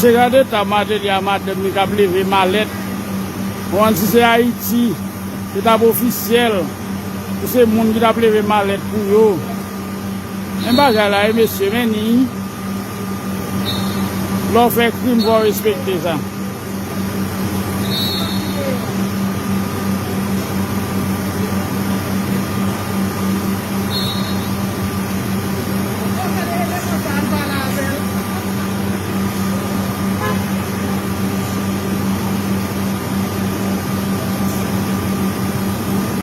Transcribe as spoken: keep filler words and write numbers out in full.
Se gade ta Martelly a madanm li k ap leve malèt. Ou konn si se Ayiti, se t ap ofisyèl. Pou se moun ki t ap leve malèt pou yo. Men bagay la, e mesye, men ni. Lè w fè krim, fò w respekte sa.